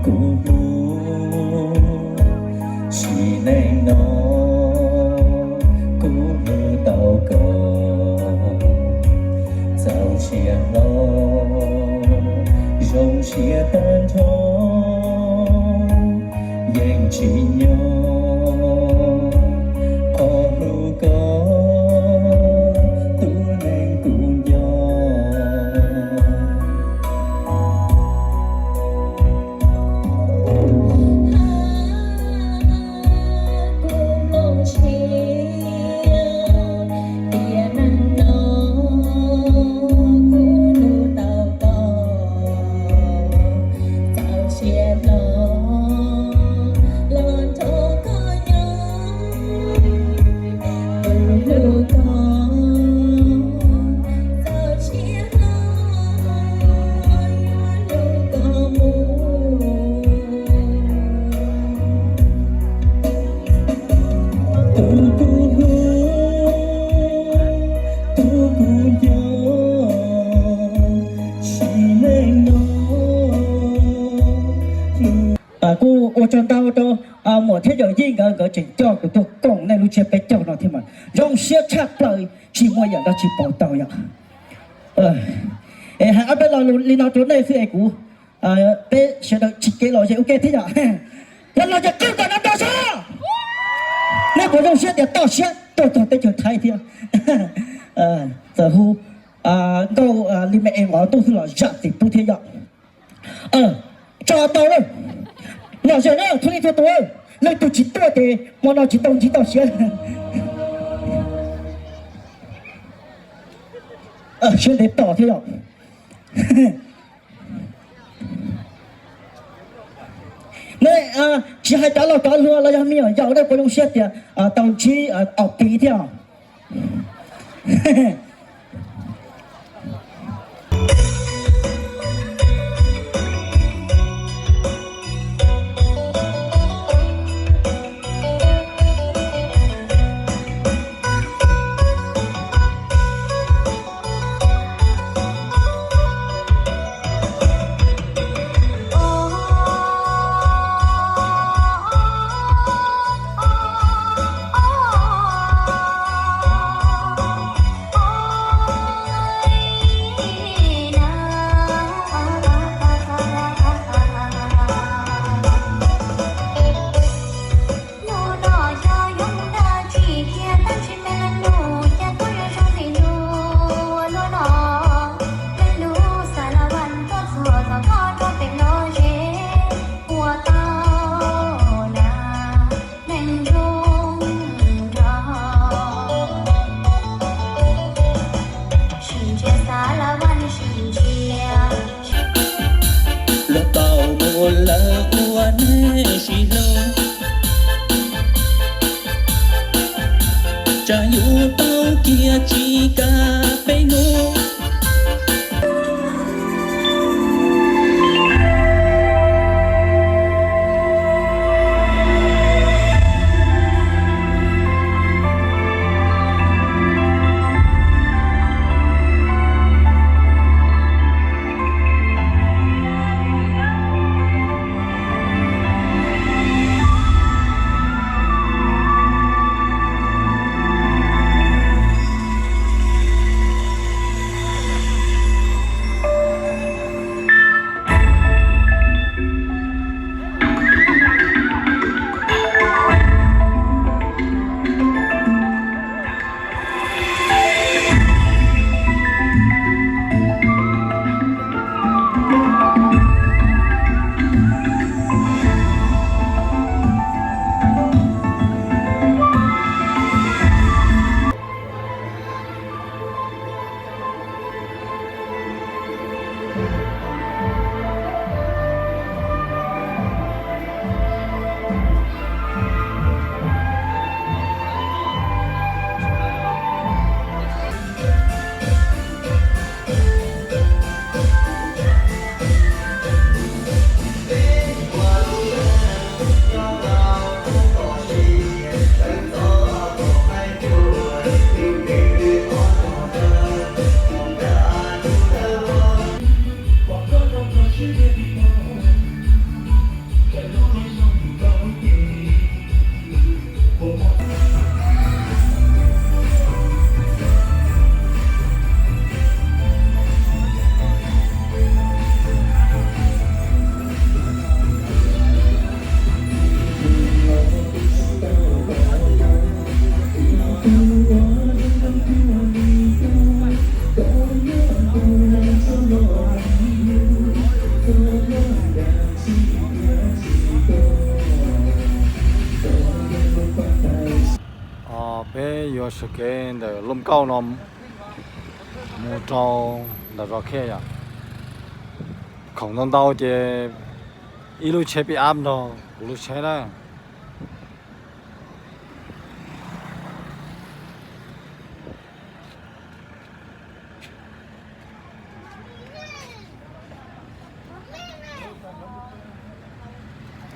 Kuv hlub, sim neej no kuv hlub tau koj. Txaus siab hlo, zoo siab tag nrho, yeej tsis nyob qhov hlub koj, tus neeg kuv nco. Kuv mloog siab tias neej no kuv hlub tau koj. Txaus siab hlo los nrog koj nyob, kuv hlub koj. Txaus siab hlo yuav hlub koj mus. Tus kuv hlub, tus kuv nco, sim neej no hlub. Kuv ua tsaug ntau rau muam thiab yawm yij nkawd, nkawd tseem coj kuv tuaj koom nej lub tsiab peb caug no thiab mas zoo siab tshaj plaws, tsis muaj yam dab tsi pauv tau yom. Es hais ob peb lo lus li no rau nej xwb es kuv, peb sawv daws tsis kev lom zem ua ke thiab yom. Yog los ces qwj nkaus no rau sab. Nej puas zoo siab tias toj siab tuaj txog teb chaws Thaib thiab? Txawm hu nkauj li me es nqov ntuj xwb los zam txim pub thiab yom. Tso tau lawm. Lom zem na txhua leej txhua tus, leej twg tsis tuaj ces hmo no tsis tau ntsib toj siab. Siab ntev tos thiab yom. Nej tsis hais cov laus cov hluas los yog me nyuam yaus, nej puas zoo siab tias tau ntsib Aub Tiv thiab? Sawv kev ntawm Looj Kauj no mus rau ntawm Zos Khej yom. Khoom ntau ntau ces ib lub tsheb pick up nrog kuv lub tsheb na.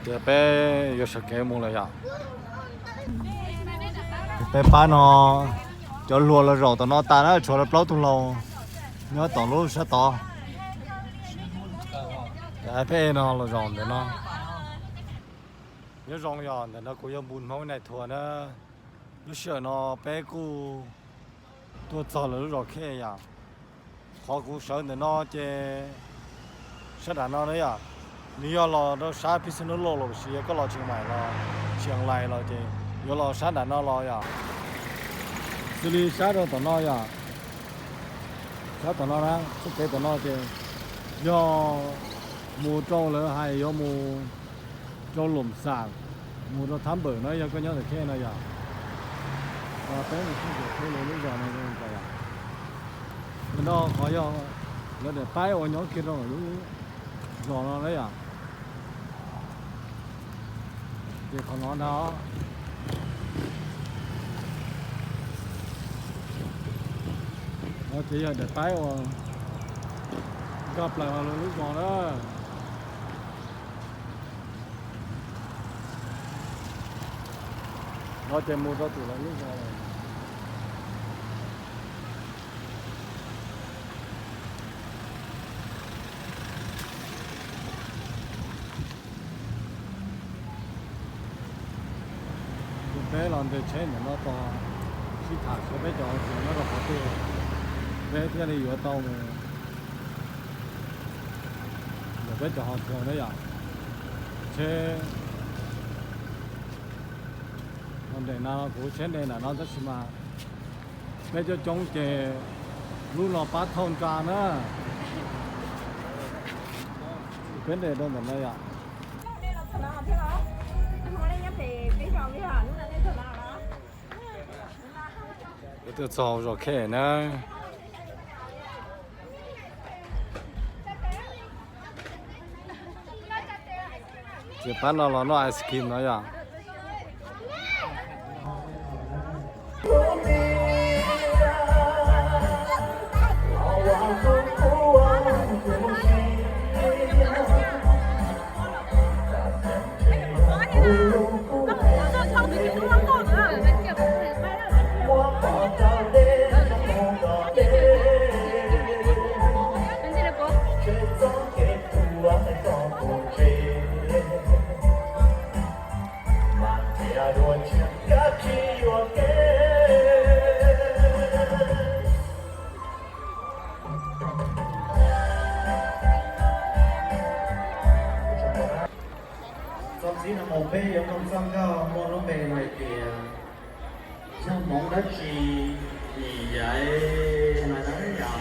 Ces peb yuav sawv kev mus lawm yom. Peb pab no cov hluas los zaum tom no tas na, tshuav lawv plaub tug hluas nyob tom lub sab tod. Peb no los zaum ntawm no. Nyob zoo yom, ntawm no kuv yog Npus Hmoob Nais Thuam na. Lub sij hawm no peb kuj tuaj txog lawv lub Zos Khej yom. Qhov kuv sawv ntawm no ces sab nram no na yom, nws yog los rau sab Pij Xab Nuj Loj los sis yog koj los Tsheej Maim los Tsheej Lais los ces yuav los sab nram no los yom. Xws li sab rau tom no yom, sab tom no na, txoj kev tom no ces yog mus rau lawv hais yuav mus rau Loos Xam, mus rau Thab Npawm no yog koj nyob ntawm Khej no yom. Peb mus txog ntawm Khej lawv lub zos no yom. Ntawm no qhov yog lawv daim paib uas nyob kiag rau lub zos no na yom. Ces qhov no ntag. No ces yog daim paib uas nkag plaws hauv lawv lub zos na. No ces mus rau tim lawv lub zos lawm. Ces peb los nres tsheb ntawm no tos, sib tham saib peb cov hauv tsev nyob rau qhov twg, peb thiaj li yuav tau mus ntawm peb cov hauv tsev na yom. Tsheb nres no kuv tsheb nres nram no tab sis mas peb coob coob ces lub no pab thauj nra na. Peb nres rau ntawm no yom. Kuv twb txog Zos Khej na. Ces pab no los noj ice cream no yom. Txog txij no mus peb yuav nug txoj nkauj muaj lub npe hais tias yog hmoov dab tsi nim yaiv no na yom.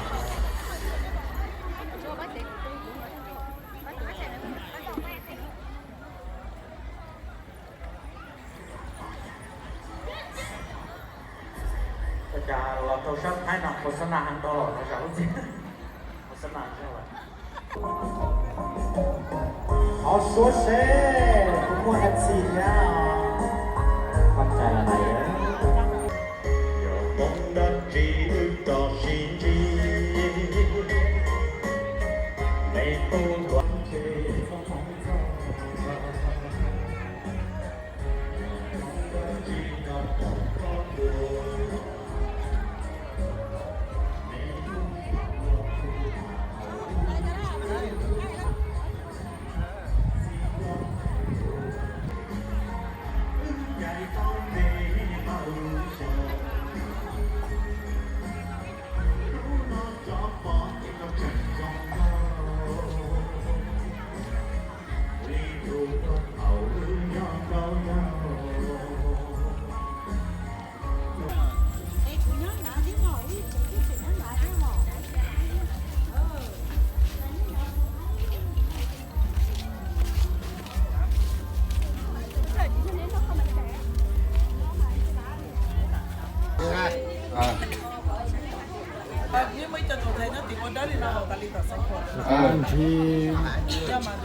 Ua cas los tau sab Thaib no khos xab nas heev dhau los no zam lub txim khos xab nas. Qhov suav seb kuv muaj dab tsi thiab. Qhov txhais hais tias yog hmoov dab tsi wb rov sib ntsib, me tub hluas ntshe txhob hmoov txog.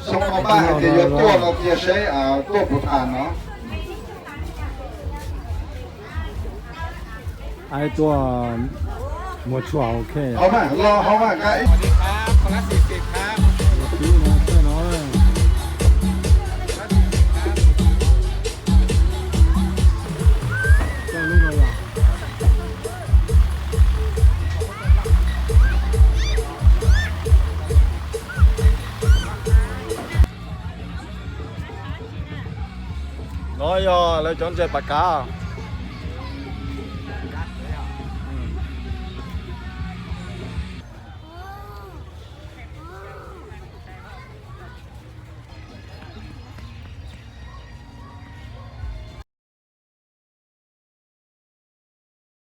Xyoo no pab hais tias yuav tuaj no cia seb tuaj puas tas no. Ai tuaj muag tshuaj ok. Hauv mas, los hauv mas nqa ib. No yog lawv cov ntses pas kav.